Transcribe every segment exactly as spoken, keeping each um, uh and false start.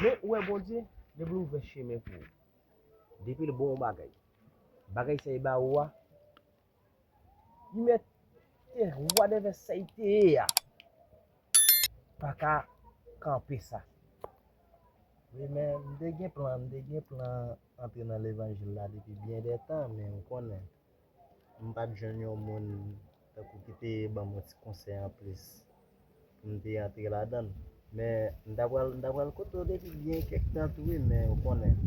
Men ou wè Bondye, depi l ouvè chemen pou ou, depi l ba w yon bagay, bagay sa li ba ou a, li mèt te whatever sa li te ye a, pa ka kanpe sa. Wi, men m te gen plan, m te gen plan antre nan levanjil la depi byen dè tan, men ou konnen, m pa t jwenn yon moun tankou ki te ban m yon ti konsèy anplis pou m te antre ladan l. Men m ta pral, m ta pral kote w depi byen kèk tan tou wi, men ou konnen,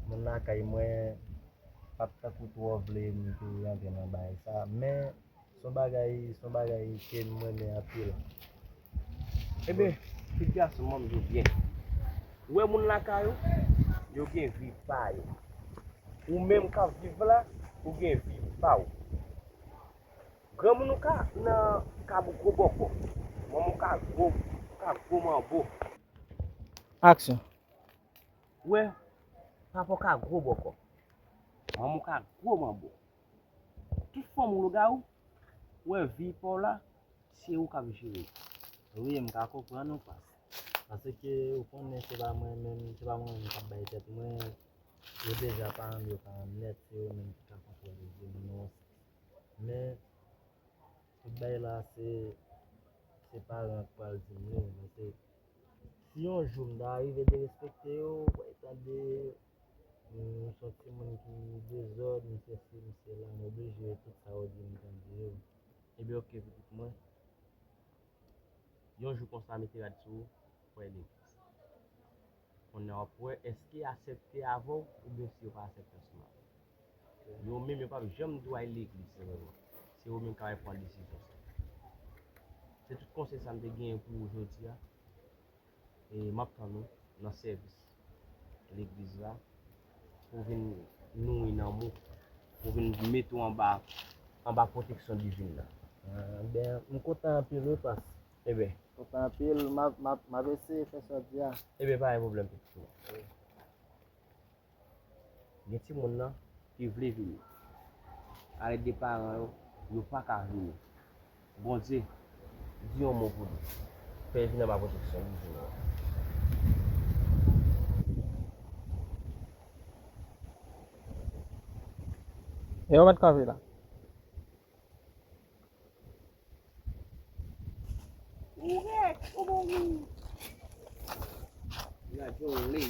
moun lakay mwen p ap tankou twò vle m te antre nan bagay sa. Men se yon bagay, se yon bagay ke m renmen anpil. Ebyen, pitit gason mwen, m di w byen. Ou wè moun lakay ou, yo gen vi pa yo. Ou menm k ap viv la, ou gen vi pa w. Granmoun ou ka nan kab ou gwo bòkò. Manman w ka gwo, ka gwo manbo. Aksyon. Ou wè, papa w ka gwo bòkò. Manman w ka gwo manbo. Tout fanmi w lougawou, ou wè vi pa w la, se ou k ap jere. Wi, m ka konprann ou pas. Paske ou konnen se pa mwen menm, se pa mwen menm k ap bay tèt mwen. Yo deja paran m yo paran m nèt, se yo menm ki ka kontwole vi m nan yon sans. Men, tout bagay la, se, se paran k pral di m li. Paske si yon jou m ta rive derespekte yo, w pral tande, m, m se yon timoun ki dezòd, m sesi, m sela, m oblije tout sa yo di m tande yo. Ebyen, oke, pitit mwen. Yon jou konsa, mete rad sou ou, w al legliz. Kounye a w ap wè èske y aksepte avè w oubyen si yo pa aksepte ansanm avè w. Yo menm, yo p ap janm di w al legliz, se vrèman. Se yo menm k ap pran desizyon sa. Se tout konsèy sa m te genyen pou ou jodi a. E m ap tann ou nan sèvis legliz la pou vin nouri nanm ou, pou vin mete w anba, anba pwoteksyon divin nan. Ah, ben, m kontan anpil wi, pas. Ebyen. Kontan anpil, m ap, m ap, m ap eseye fè sa w di a. Ebyen, pa gen pwoblèm, pitit mwen. Gen timoun nan ki vle vini. Alède paran yo, yo pa ka vini. Bondye, di yon mo pou nou. Fè vin anba pwoteksyon li, Senyè. E yo mèt kanpe la. Ou rèk, ou bon moun. Gad yon lè.